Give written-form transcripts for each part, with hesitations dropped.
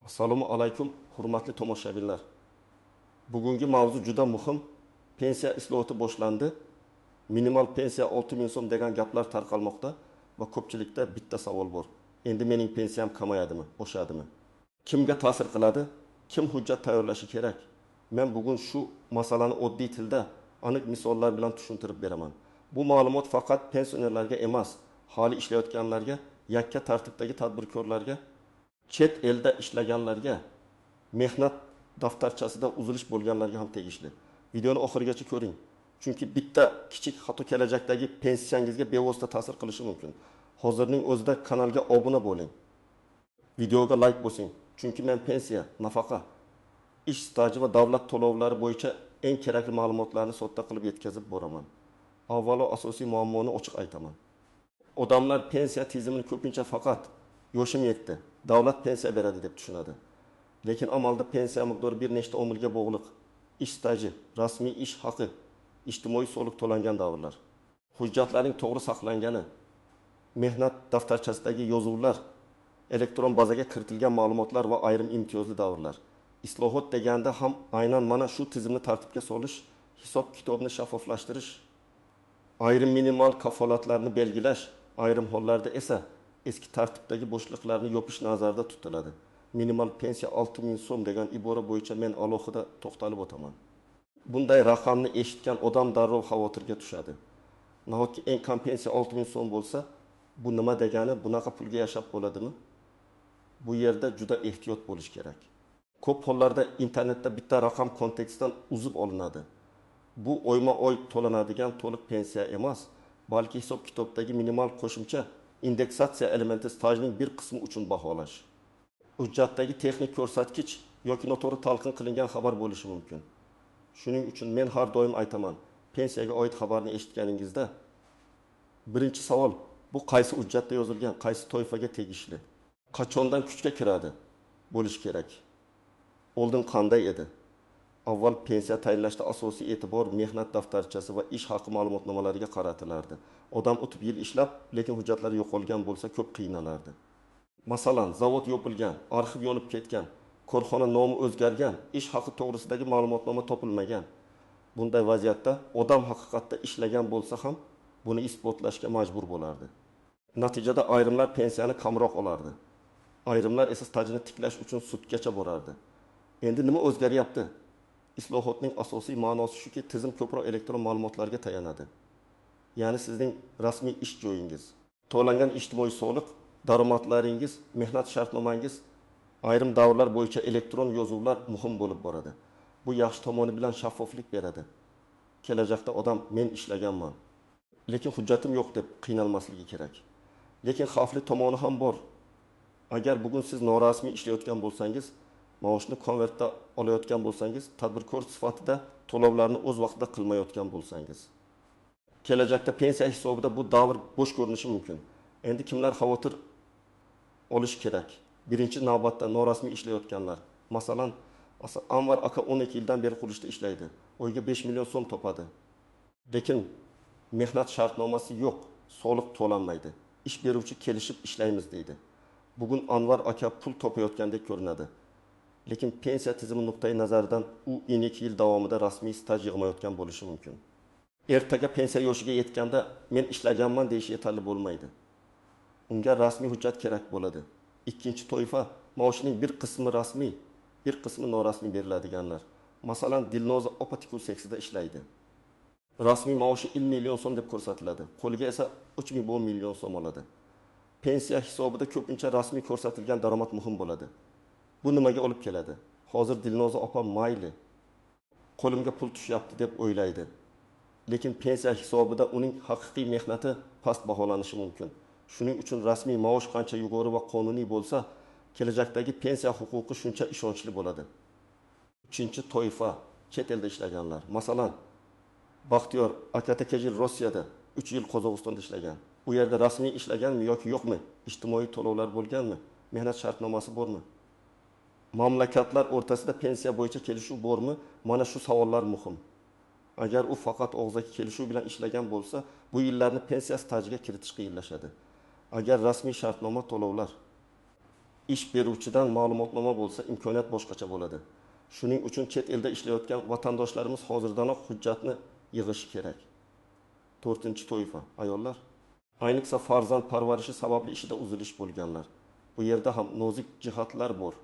Assalomu alaykum, hurmatli tomoshabinlar. Bugungi mavzu juda muhim. Pensiya islohoti boshlandi. Minimal pensiya 6000 so'm degan gaplar tarqalmoqda va ko'pchilikda bitta savol bor. Endi mening pensiyam kamayadimi, oshadimi? Kimga ta'sir qiladi? Kim hujjat tayyorlashi kerak? Men bugun shu masalani oddiy tilda, aniq misollar bilan tushuntirib beraman. Bu ma'lumot faqat pensionerlarga emas, hali ishlayotganlarga, yakka tartibdagi tadbirkorlarga, chet elda ishlaganlarga, mehnat daftarchasida uzilish bo'lganlarga ham tegishli. Videoni oxirigacha ko'ring. Chunki bitta kichik xato kelajakdagi pensiyangizga bevosita ta'sir qilishi mumkin. Hozirning o'zida kanalga obuna bo'ling. Videoga like bosing. Chunki men pensiya, nafaqa, ish staji va davlat to'lovlari bo'yicha eng kerakli ma'lumotlarni sodda qilib yetkazib boraman. Avvalo asosiy muammoni ochiq aytaman. Odamlar pensiya tizimini ko'pincha faqat yoshim yetdi, davlat pensiya beradi deb tushunadi. Lekin amalda pensiya miqdori bir nechta omilga bog'liq. Ish staji, rasmiy ish haqi, ijtimoiy soliq to'langan davrlar, hujjatlarning to'g'ri saqlangani, mehnat daftarchasidagi yozuvlar, elektron bazaga kiritilgan ma'lumotlar va ayrim imtiyozli davrlar. Islohot deganda ham aynan mana shu tizimni tartibga solish, hisob-kitobni shaffoflashtirish, ayrim minimal kafolatlarni belgilash, ayrim hollarda esa eski tartibdagi bo'shliqlarni yopish nazarda tutiladi. Minimal pensiya 6000 so'm degan ibora bo'yicha men alohida to'xtalib o'taman. Bunday raqamni eshitgan odam darrov xavotirga tushadi. Nahotki eng kam pensiya 6000 so'm bo'lsa, bu nima degani, bunaqa pulga yashab bo'ladimi? Bu yerda juda ehtiyot bo'lish kerak. Ko'p hollarda internetda bitta raqam kontekstdan uzib olinadi. Bu oyma-oy to'lanadigan to'liq pensiya emas, balki hisob-kitobdagi minimal qo'shimcha indeksatsiya elementi stajning bir qismi uchun baholash. Hujjatdagi texnik ko'rsatkich yoki noto'g'ri talqin qilingan xabar bo'lishi mumkin. Shuning uchun men har doim aytaman, pensiyaga oid xabarni eshitganingizda birinchi savol bu qaysi hujjatda yozilgan, qaysi toifaga tegishli, qachondan kuchga kiradi bo'lishi kerak. Oldin qanday edi? Avval pensiya tayinlashda asosiy e'tibor mehnat daftarchasi va ish haqi ma'lumotnomalariga qaratilardi. Odam o'tib yil ishlab, lekin hujjatlari yo'qolgan bo'lsa ko'p qiynalardi. Masalan, zavod yopilgan, arxiv yonib ketgan, korxona nomi o'zgargan, ish haqi to'g'risidagi ma'lumotnoma topilmagan. Bunday vaziyatda odam haqiqatda ishlagan bo'lsa ham buni isbotlashga majbur bo'lardi. Natijada ayrimlar pensiyani kamroq olardi. Ayrimlar esa stajini tiklash uchun sudgacha borardi. Endi nima o'zgaryapti? Islohotning asosiy ma'nosi shuki, tizim ko'proq elektron ma'lumotlarga tayanadi. Ya'ni sizning rasmiy ish joyingiz, to'langan ijtimoiy soliq, daromadlaringiz, mehnat shartnomangiz, ayrim davrlar bo'yicha elektron yozuvlar muhim bo'lib boradi. Bu yaxshi tomoni bilan shaffoflik beradi. Kelajakda odam men ishlaganman, lekin hujjatim yo'q deb qiynalmasligi kerak. Lekin xavfli tomoni ham bor. Agar bugun siz norasmiy ishlayotgan bo'lsangiz, maoshni konvertda olayotgan bo'lsangiz, tadbirkor sifatida to'lovlarni o'z vaqtida qilmayotgan bo'lsangiz, kelajakda pensiya hisobida bu davr bo'sh ko'rinishi mumkin. Endi kimlar xavotir olish kerak? Birinchi navbatda norasmiy ishlayotganlar. Masalan, Anvar aka 12 yildan beri qurilishda ishlaydi. Oyiga 5 million so'm topadi. Lekin mehnat shartnomasi yo'q, soliq to'lanmaydi. Ish beruvchi kelishib ishlaymiz deydi. Bugun Anvar aka pul topayotgandek ko'rinadi. Lekin pensiya tizimi nuqtai nazaridan u 12 yil davomida rasmiy staj yig'mayotgan bo'lishi mumkin. Ertaga pensiya yoshiga yetganda men ishlaganman deyish yetarli bo'lmaydi. Unga rasmiy hujjat kerak bo'ladi. Ikkinchi toifa maoshining bir qismi rasmiy, bir qismi norasmiy beriladiganlar. Masalan, Dilnoza opa tikuv seksida ishlaydi. Rasmiy maoshi 1 million so'm deb ko'rsatiladi. Qo'liga esa 3,5 million so'm oladi. Pensiya hisobida ko'pincha rasmiy ko'rsatilgan daromad muhim bo'ladi. Bu nimaga olib keladi? Hozir Dilnoza opa mayli, qo'limga pul tushyapti deb o'ylaydi. Lekin pensiya hisobida uning haqiqiy mehnati past baholanishi mumkin. Shuning uchun rasmiy maosh qancha yuqori va qonuniy bo'lsa, kelajakdagi pensiya huquqi shuncha ishonchli bo'ladi. Uchinchi toifa chet elda ishlaganlar. Masalan, Baxtiyor aka Tekejil Rossiyada 3 yil Qozog'istonda ishlagan. U yerda rasmiy ishlaganmi yoki yo'qmi? Ijtimoiy to'lovlar bo'lganmi? Mehnat shartnomasi bormi? Mamlakatlar o'rtasida pensiya bo'yicha kelishuv bormi? Mana shu savollar muhim. Agar u faqat og'zaki kelishuv bilan ishlagan bo'lsa, bu yillarni pensiya stajiga kiritish qiyinlashadi. Agar rasmiy shartnoma to'lovlar, Ish beruvchidan ma'lumotnoma bo'lsa, imkoniyat boshqacha bo'ladi. Shuning uchun chet elda ishlayotgan vatandoshlarimiz hozirdanoq hujjatni yig'ishi kerak. To'rtinchi toifa ayollar. Ayniqsa farzand parvarishi sababli ishida uzilish bo'lganlar. Bu yerda ham nozik jihatlar bor.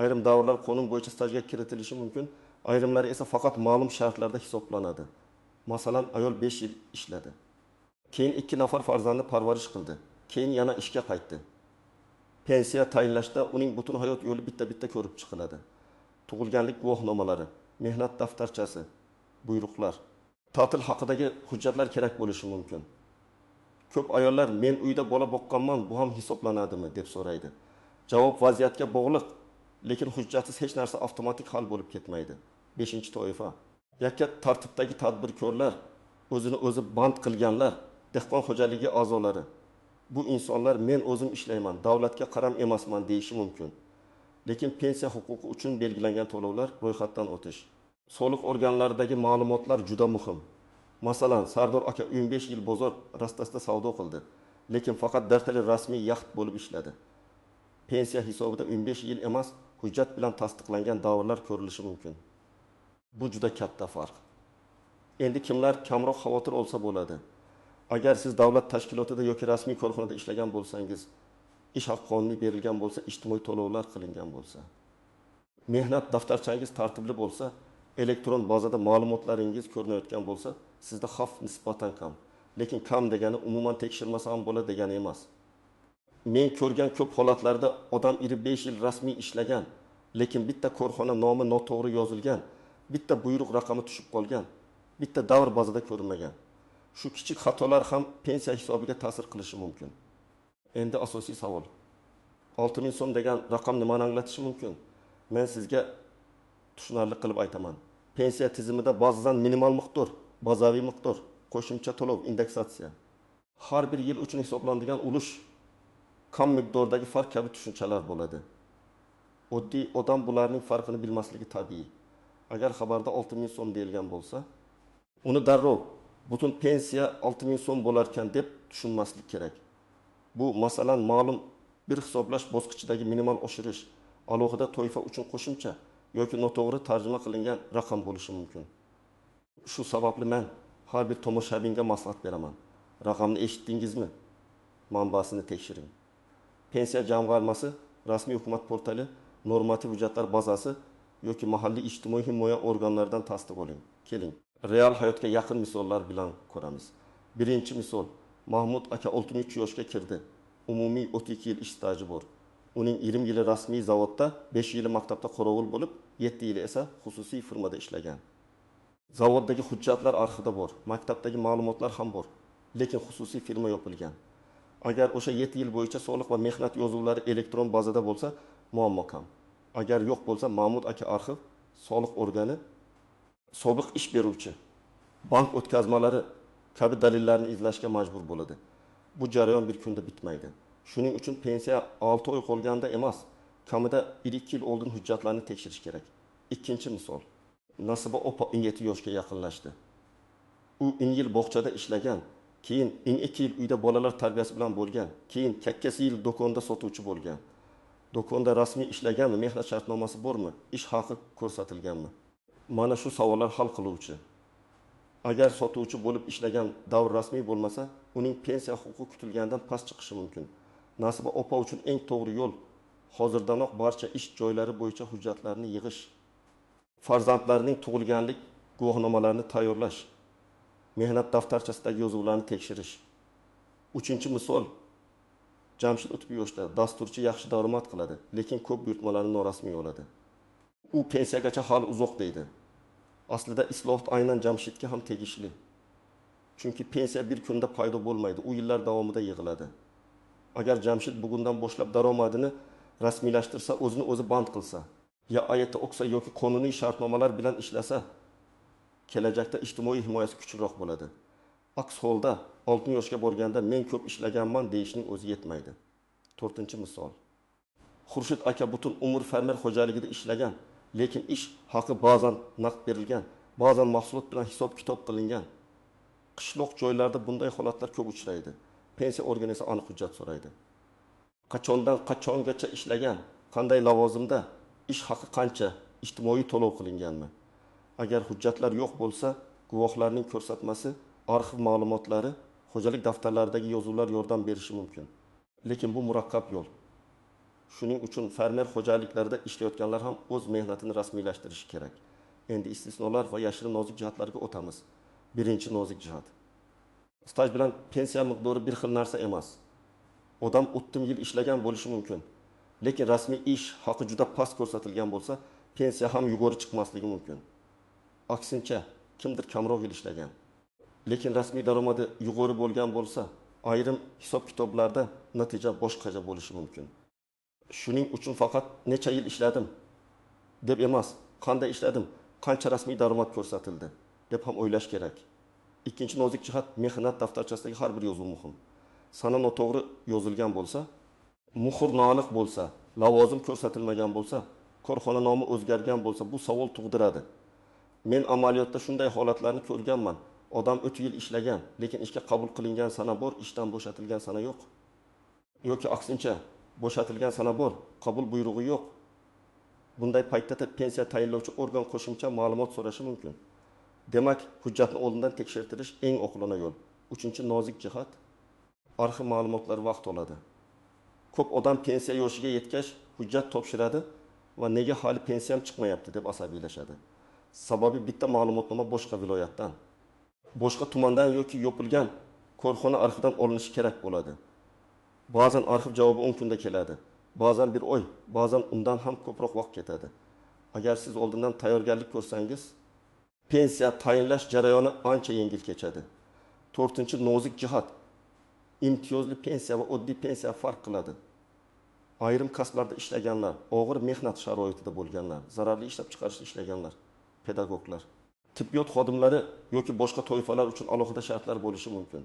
Ayrim davrlar qonun bo'yicha stajga kiritilishi mumkin, ayrimlari esa faqat ma'lum shartlarda hisoblanadi. Masalan, ayol 5 yil ishladi. Keyin 2 nafar farzandni parvarish qildi. Keyin yana ishga qaytdi. Pensiya tayinlashda uning butun hayot yo'li bitta-bitta ko'rib chiqiladi. Tug'ilganlik guvohnomalari, mehnat daftarchasi, buyruqlar, ta'til haqidagi hujjatlar kerak bo'lishi mumkin. Ko'p ayollar men uyda bola boqqanman, bu ham hisoblanadimi deb so'raydi. Javob vaziyatga bog'liq, lekin hujjatsiz hech narsa avtomatik hal bo'lib ketmaydi. 5-toifa. Yakka tartibdagi tadbirkorlar, o'zini o'zi band qilganlar, dehqon xo'jaligi a'zolari. Bu insonlar men o'zim ishlayman, davlatga qaram emasman deyishi mumkin. Lekin pensiya huquqi uchun belgilangan to'lovlar ro'yxatdan o'tish. Soliq organlaridagi ma'lumotlar juda muhim. Masalan, Sardor aka 15 yil bozor rastasida savdo qildi, lekin faqat dartali rasmiy yaxt bo'lib ishladi. Pensiya hisobida 15 yil emas, hujjat bilan tasdiqlangan davrlar ko'rilishi mumkin. Bu juda katta farq. Endi kimlar kamroq xavotir olsa bo'ladi? Agar siz davlat tashkilotida yoki rasmiy korxonada ishlagan bo'lsangiz, ish haqi qonuniy berilgan bo'lsa, ijtimoiy to'lovlar qilingan bo'lsa, mehnat daftarchangiz tartibli bo'lsa, elektron bazada ma'lumotlaringiz ko'rinayotgan bo'lsa, sizda xavf nisbatan kam. Lekin kam degani umuman tekshirmasa ham bo'ladi degani emas. Men ko'rgan ko'p holatlarda odam 25 yil rasmiy ishlagan, lekin bitta korxona nomi noto'g'ri yozilgan, bitta buyruq raqami tushib qolgan, bitta davr bazada ko'rinmagan. Shu kichik xatolar ham pensiya hisobiga ta'sir qilishi mumkin. Endi asosiy savol. 6000 so'm degan raqam nimani anglatishi mumkin? Men sizga tushunarli qilib aytaman. Pensiya tizimida ba'zan minimal miqdor, bazaviy miqdor, qo'shimcha to'lov, indeksatsiya. Har bir yil uchun hisoblanadigan ulush, kam miqdordagi farq kabi tushunchalar bo'ladi. Oddiy odam bularning farqini bilmasligi tabiiy. Agar xabarda 6000 so'm deyilgan bo'lsa, uni darrov butun pensiya 6000 so'm bo'larkan deb tushunmaslik kerak. Bu masalan ma'lum bir hisoblash bosqichidagi minimal oshirish, alohida toifa uchun qo'shimcha yoki noto'g'ri tarjima qilingan raqam bo'lishi mumkin. Shu sababli men har bir tomoshabinga maslahat beraman. Raqamni eshitdingizmi? Manbasini tekshiring. Pensiya jamg'armasi, rasmiy hukumat portali, normativ hujjatlar bazasi yoki mahalliy ijtimoiy himoya organlaridan tasdiq oling. Keling, real hayotga yaqin misollar bilan ko'ramiz. Birinchi misol. Mahmud aka 63 yoshga kirdi. Umumiy 32 yil ish staji bor. Uning 20 yili rasmiy zavodda, 5 yili maktabda qorovul bo'lib, 7 yili esa xususiy firmada ishlagan. Zavoddagi hujjatlar arxivda bor, maktabdagi ma'lumotlar ham bor, lekin xususiy firma yopilgan. Agar o'sha 7 yil bo'yicha soliq va mehnat yozuvlari elektron bazada bo'lsa, muammo kam. Agar yo'q bo'lsa, Mahmud aka arxiv, soliq organi, sobiq ish beruvchi, bank o'tkazmalari kabi dalillarni izlashga majbur bo'ladi. Bu jarayon bir kunda bitmaydi. Shuning uchun pensiya 6 oy qolganda emas, kamida 1-2 yil oldin hujjatlarni tekshirish kerak. Ikkinchi misol. Nasiba opa 17 yoshga yaqinlashdi. U 10 yil bog'chada ishlagan, keyin 2 yil uyda bolalar tarbiyasi bilan bo'lgan, keyin kakkasi yil do'konda sotuvchi bo'lgan. Do'konda rasmiy ishlaganmi, mehnat shartnomasi bormi, ish haqi ko'rsatilganmi? Mana shu savollar hal qiluvchi. Agar sotuvchi bo'lib ishlagan davr rasmiy bo'lmasa, uning pensiya huquqi kutilgandan past chiqishi mumkin. Nasiba opa uchun eng to'g'ri yo'l hozirdanoq barcha ish joylari bo'yicha hujjatlarni yig'ish, farzandlarining tug'ilganlik guvohnomalarini tayyorlash, mehnat daftarchasidagi yozuvlarni tekshirish. Uchinchi misol. Jamshid o'tib yoshda, dasturchi yaxshi daromad qiladi, lekin ko'p buyurtmalarni norasmiy oladi. U pensiyagacha hali uzoq deydi. Aslida islohot aynan Jamshidga ham tegishli. Chunki pensiya bir kunda paydo bo'lmaydi, u yillar davomida yig'iladi. Agar Jamshid bugundan boshlab daromadini rasmiylashtirsa, o'zini o'zi band qilsa, ya ayatda o'qsa yoki qonuniy shartnomalar bilan ishlasa, kelajakda ijtimoiy himoyasi kuchliroq bo'ladi. Aks holda 60 yoshga borganda men ko'p ishlaganman deyishning o'zi yetmaydi. To'rtinchi misol. Xurshid aka butun umr fermer xo'jaligida ishlagan, lekin ish haqi ba'zan naqd berilgan, ba'zan mahsulot bilan hisob-kitob qilingan. Qishloq joylarda bunday holatlar ko'p uchraydi. Pensiya organi esa aniq hujjat so'raydi. Qachondan qachongacha ishlagan, qanday lavozimda, ish haqi qancha, ijtimoiy to'lov qilinganmi? Agar hujjatlar yo'q bo'lsa, guvohlarning ko'rsatmasi, arxiv ma'lumotlari, xo'jalik daftarlaridagi yozuvlar yordam berishi mumkin. Lekin bu murakkab yo'l. Shuning uchun fermer xo'jaliklarida ishlayotganlar ham o'z mehnatini rasmiylashtirishi kerak. Endi istisnolar va yashirin nozik jihatlarga o'tamiz. Birinchi nozik jihat. Staj bilan pensiya miqdori bir xil narsa emas. Odam 30 yil ishlagan bo'lishi mumkin. Lekin rasmiy ish haqi juda past ko'rsatilgan bo'lsa, pensiya ham yuqori chiqmasligi mumkin. Aksincha, kimdir kamroq yil ishlagan, lekin rasmiy daromadi yuqori bo'lgan bo'lsa, ayrim hisob-kitoblarda natija boshqacha bo'lishi mumkin. Shuning uchun faqat necha yil ishladim deb emas, qanday ishladim, qancha rasmiy daromad ko'rsatildi deb ham o'ylash kerak. Ikkinchi nozik jihat, mehnat daftarchasidagi har bir yozuv muhim. Sana noto'g'ri yozilgan bo'lsa, muhr noaniq bo'lsa, lavozim ko'rsatilmagan bo'lsa, korxona nomi o'zgargan bo'lsa, bu savol tug'diradi. Men amaliyotda shunday holatlarni ko'rganman. Odam 3 yil ishlagan, lekin ishga qabul qilingan sana bor, ishdan bo'shatilgan sana yo'q. Yoki aksincha, bo'shatilgan sana bor, qabul buyrug'i yo'q. Bunday paytda pensiya tayinlovchi organ qo'shimcha ma'lumot so'rashi mumkin. Demak, hujjatni oldindan tekshirtirish eng oqilona yo'l. Uchinchi nozik jihat, arxiv ma'lumotlari vaqt oladi. Ko'p odam pensiya yoshiga yetgach hujjat topshiradi va nega hali pensiyam chiqmayapti deb asabiylashadi. Sababi bitta ma'lumotnoma boshqa viloyatdan, boshqa tumandan yoki yopilgan korxona arxividan olinishi kerak bo'ladi. Ba'zan arxiv javobi 10 kunda keladi, ba'zan bir oy, ba'zan undan ham ko'proq vaqt ketadi. Agar siz oldindan tayyorgarlik ko'rsangiz, pensiya tayinlash jarayoni ancha yengil kechadi. To'rtinchi nozik jihat, imtiyozli pensiya va oddiy pensiya farq qiladi. Ayrim kasblarda ishlaganlar, og'ir mehnat sharoitida bo'lganlar, zararli ishlab chiqarishda ishlaganlar, pedagoglar, tibbiyot xodimlari yoki boshqa toifalar uchun alohida shartlar bo'lishi mumkin.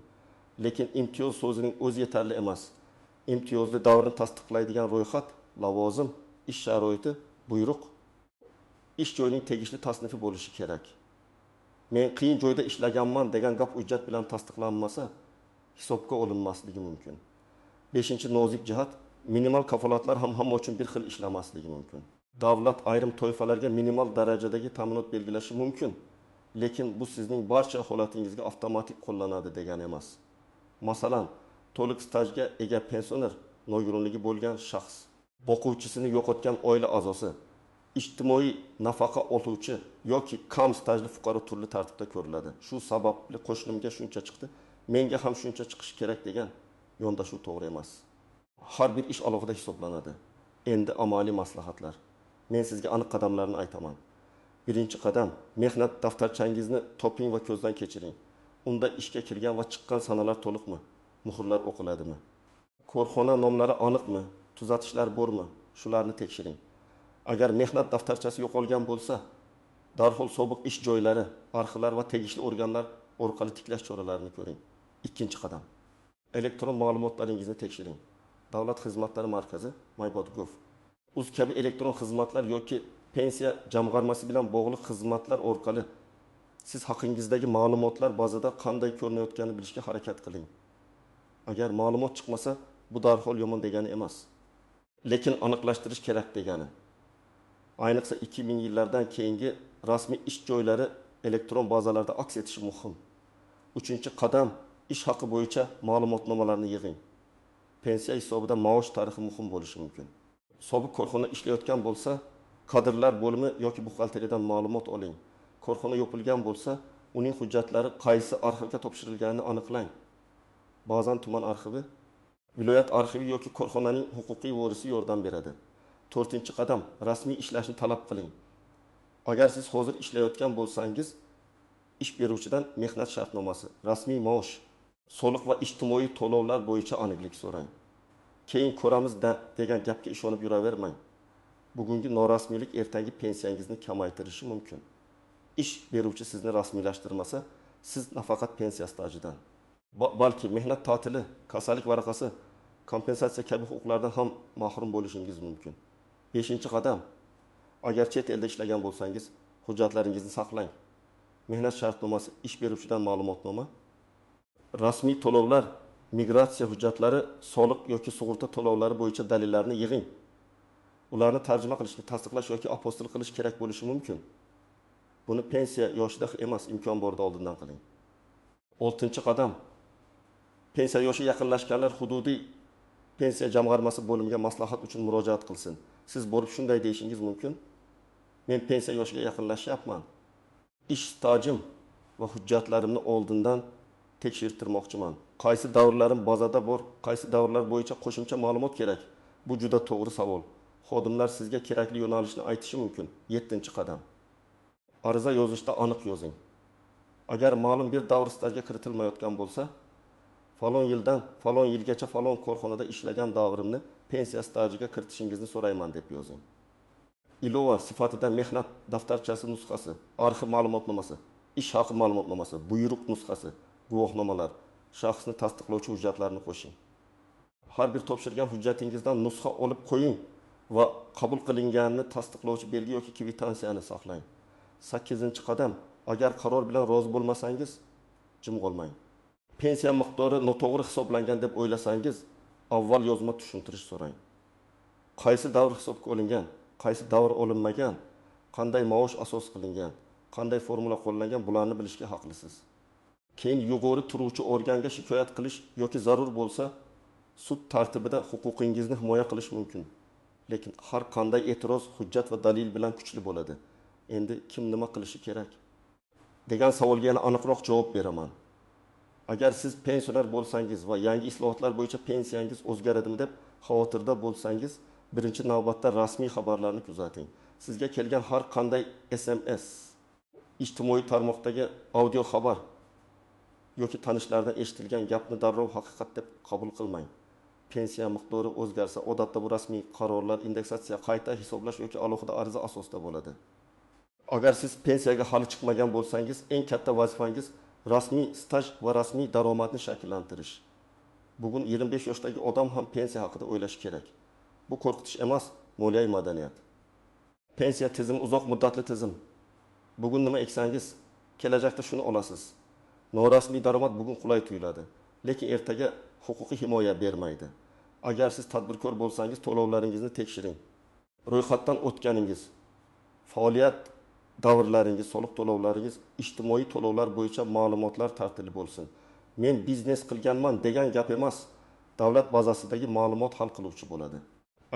Lekin imtiyoz so'zining o'zi yetarli emas. Imtiyozli davrni tasdiqlaydigan ro'yxat, lavozim, ish sharoiti, buyruq, ish joyining tegishli tasnifi bo'lishi kerak. Men qiyin joyda ishlaganman degan gap hujjat bilan tasdiqlanmasa, hisobga olinmasligi mumkin. Beshinchi nozik jihat, minimal kafolatlar ham hamma uchun bir xil ishlamasligi mumkin. Davlat ayrim toifalarga minimal darajadagi ta'minot belgilashi mumkin, lekin bu sizning barcha holatingizga avtomatik qo'llanadi degani emas. Masalan, to'liq stajga ega pensioner, nogironligi bo'lgan shaxs, boquvchisini yo'qotgan oila a'zosi, ijtimoiy nafaqa oluvchi yoki kam stajli fuqaro turli tartibda ko'riladi. Shu sababli qo'shnimga shuncha chiqdi, menga ham shuncha chiqishi kerak degan yondashuv to'g'ri emas. Har bir ish alohida hisoblanadi. Endi amaliy maslahatlar. Men sizga aniq qadamlarni aytaman. Birinchi qadam, mehnat daftarchangizni toping va ko'zdan kechiring. Unda ishga kirgan va chiqqan sanalar to'liqmi? Muhrlar o'qiladimi? Korxona nomlari aniqmi? Tuzatishlar bormi? Shularni tekshiring. Agar mehnat daftarchasi yo'qolgan bo'lsa, darhol sobiq ish joylari, arxivlar va tegishli organlar orqali tiklash choralarini ko'ring. Ikkinchi qadam, elektron ma'lumotlaringizni tekshiring. Davlat xizmatlari markazi, my.gov, uz kabi elektron xizmatlar yoki pensiya jamg'armasi bilan bog'liq xizmatlar orqali siz haqingizdagi ma'lumotlar bazada qanday ko'rinayotganini bilishga harakat qiling. Agar ma'lumot chiqmasa, bu darhol yomon degani emas, lekin aniqlashtirish kerak degani. Ayniqsa 2000 yillardan keyingi rasmiy ish joylari elektron bazalarda aks etishi muhim. Uchinchi qadam, ish haqi bo'yicha ma'lumotnomalarni yig'ing. Pensiya hisobida maosh tarixi muhim bo'lishi mumkin. Sobiq korxona ishlayotgan bo'lsa, kadrlar bo'limi yoki buxgalteriyadan ma'lumot oling. Korxona yopilgan bo'lsa, uning hujjatlari qaysi arxivga topshirilganini aniqlang. Ba'zan tuman arxivi, viloyat arxivi yoki korxonaning huquqiy vorisi yordam beradi. To'rtinchi qadam, rasmiy ishlashni talab qiling. Agar siz hozir ishlayotgan bo'lsangiz, ish beruvchidan mehnat shartnomasi, rasmiy maosh, soliq va ijtimoiy to'lovlar bo'yicha aniqlik so'rang. Keyin ko'ramiz degan gapga ishonib yuravermang. Bugungi norasmiylik ertangi pensiyangizni kamaytirishi mumkin. Ish beruvchi sizni rasmiylashtirmasa, siz nafaqat pensiya stajidan, balki mehnat ta'tili, kasallik varaqasi, kompensatsiya kabi huquqlardan ham mahrum bo'lishingiz mumkin. Beshinchi qadam, agar chet elda ishlagan bo'lsangiz, hujjatlaringizni saqlang. Mehnat shartnomasi, ish beruvchidan ma'lumotnoma, rasmiy to'lovlar Migratsiya hujjatlari, soliq yoki sug'urta to'lovlari bo'yicha dalillarni yig'ing. Ularni tarjima qilishni, tasdiqlash yoki apostil qilish kerak bo'lishi mumkin. Buni pensiya yoshida emas, imkon borida oldindan qiling. Oltinchi qadam. Pensiya yoshi yaqinlashganlar hududiy pensiya jamg'armasi bo'limiga maslahat uchun murojaat qilsin. Siz borib shunday deyishingiz mumkin: men pensiya yoshiga yaqinlashyapman. Ish stajim va hujjatlarimni oldindan tekshirtirmoqchiman. Qaysi davrlarim bazada bor, qaysi davrlar bo'yicha qo'shimcha ma'lumot kerak? Bu juda to'g'ri savol. Xodimlar sizga kerakli yo'nalishni aytishi mumkin. Yettinchi qadam. Ariza yozishda aniq yozing. Agar ma'lum bir davr stajga kiritilmayotgan bo'lsa, falon yildan falon yilgacha falon korxonada ishlagan davrimni pensiya stajiga kiritishingizni so'rayman deb yozing. Ilova sifatida mehnat daftarchasi nusxasi, arxiv ma'lumotnomasi, ish haqi ma'lumotnomasi, buyruq nusxasi, guvohnomalar, shaxsni tasdiqlovchi hujjatlarni qo'shing. Har bir topshirgan hujjatingizdan nusxa olib qo'ying va qabul qilinganini tasdiqlovchi belgi yoki kvitansiyani saqlang. 8-qadam. Agar qaror bilan rozi bo'lmasangiz, jim qolmang. Pensiya miqdori noto'g'ri hisoblangan deb o'ylasangiz, avval yozma tushuntirish so'rang. Qaysi davr hisobga olingan, qaysi davr olinmagan, qanday maosh asos qilingan, qanday formula qo'llangan, bularni bilishga haqlisiz. Keyin yuqori turuvchi organga shikoyat qilish yoki zarur bo'lsa, sud tartibida huquqingizni himoya qilish mumkin. Lekin har qanday e'tiroz hujjat va dalil bilan kuchli bo'ladi. Endi kim nima qilishi kerak degan savolga yana aniqroq javob beraman. Agar siz pensioner bo'lsangiz va yangi islohotlar bo'yicha pensiyangiz o'zgaradimi deb xavotirda bo'lsangiz, birinchi navbatda rasmiy xabarlarni kuzating. Sizga kelgan har qanday SMS, ijtimoiy tarmoqdagi audio xabar yoki tanishlardan eshitilgan gapni darrov haqiqat deb qabul qilmang. Pensiya miqdori o'zgarsa, odatda bu rasmiy qarorlar, indeksatsiya, qayta hisoblash yoki alohida ariza asosida bo'ladi. Agar siz pensiyaga hali chiqmagan bo'lsangiz, eng katta vazifangiz rasmiy staj va rasmiy daromadni shakllantirish. Bugun 25 yoshdagi odam ham pensiya haqida o'ylashi kerak. Bu qo'rqitish emas, moliyaviy madaniyat. Pensiya tizimi uzoq muddatli tizim. Bugun nima eksangiz, kelajakda shuni olasiz. Norasmiy daromad bugun qulay tuyuladi, lekin ertaga huquqiy himoya bermaydi. Agar siz tadbirkor bo'lsangiz, to'lovlaringizni tekshiring. Ro'yxatdan o'tganingiz, faoliyat davrlaringiz, soliq to'lovlaringiz, ijtimoiy to'lovlar bo'yicha ma'lumotlar tartibli bo'lsin. Men biznes qilganman degan gap emas, davlat bazasidagi ma'lumot hal qiluvchi bo'ladi.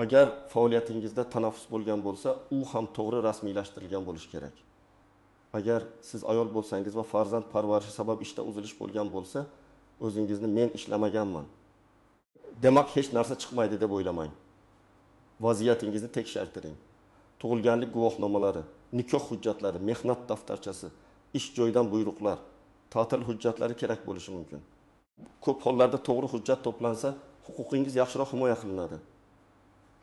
Agar faoliyatingizda tanaffus bo'lgan bo'lsa, u ham to'g'ri rasmiylashtirilgan bo'lishi kerak. Agar siz ayol bo'lsangiz va farzand parvarishi sabab ishda uzilish bo'lgan bo'lsa, o'zingizni men ishlamaganman, demak hech narsa chiqmaydi deb o'ylamang. Vaziyatingizni tekshirtiring. Tug'ilganlik guvohnomalari, nikoh hujjatlari, mehnat daftarchasi, ish joyidan buyruqlar, ta'til hujjatlari kerak bo'lishi mumkin. Ko'p hollarda to'g'ri hujjat to'plansa, huquqingiz yaxshiroq himoya qilinadi.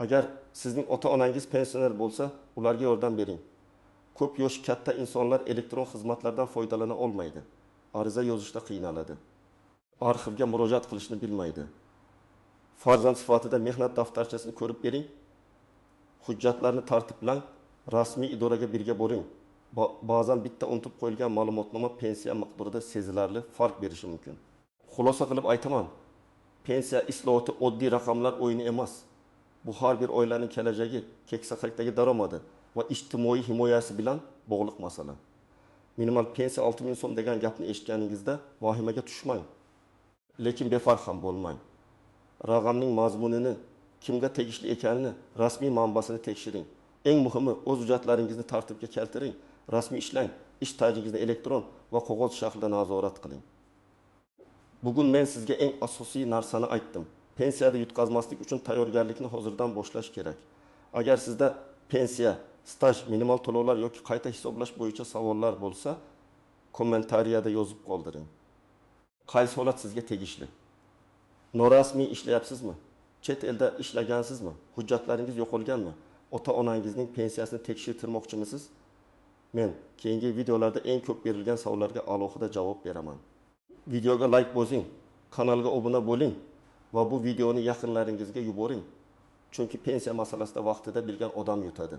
Agar sizning ota-onangiz pensioner bo'lsa, ularga yordam bering. Ko'p yosh katta insonlar elektron xizmatlardan foydalana olmaydi. Ariza yozishda qiynaladi. Arxivga murojaat qilishni bilmaydi. Farzand sifatida mehnat daftarchasini ko'rib bering. Hujjatlarni tartiblang, rasmiy idoraga birga boring. Ba'zan bitta unutib qo'yilgan ma'lumotnoma pensiya miqdorida sezilarli farq berishi mumkin. Xulosa qilib aytaman, pensiya islohoti oddiy raqamlar o'yini emas. Bu har bir oilaning kelajagi, keksalikdagi daromadi va ijtimoiy himoyasi bilan bog'liq masala. Minimal pensiya 6000 so'm degan gapni eshitganingizda vahimaga tushmang, lekin befarq ham bo'lmang. Raqamning mazmunini, kimga tegishli ekanini, rasmiy manbasini tekshiring. Eng muhimi, o'z hujjatlaringizni tartibga keltiring, rasmiy ishlang, ish stajingizni elektron va qog'oz shaklida nazorat qiling. Bugun men sizga eng asosiy narsani aytdim. Pensiyada yutqazmaslik uchun tayyorgarlikni hozirdan boshlash kerak. Agar sizda pensiya, staj, minimal to'lovlar yoki qayta hisoblash bo'yicha savollar bo'lsa, kommentariyada yozib qoldiring. Qaysi holat sizga tegishli? Norasmiy ishlayapsizmi? Chet elda ishlagansizmi? Hujjatlaringiz yo'qolganmi? Ota-onangizning pensiyasini tekshirtirmoqchimisiz? Men keyingi videolarda eng ko'p berilgan savollarga alohida javob beraman. Videoga like bosing, kanalga obuna bo'ling va bu videoni yaqinlaringizga yuboring. Chunki pensiya masalasida vaqtida bilgan odam yutadi.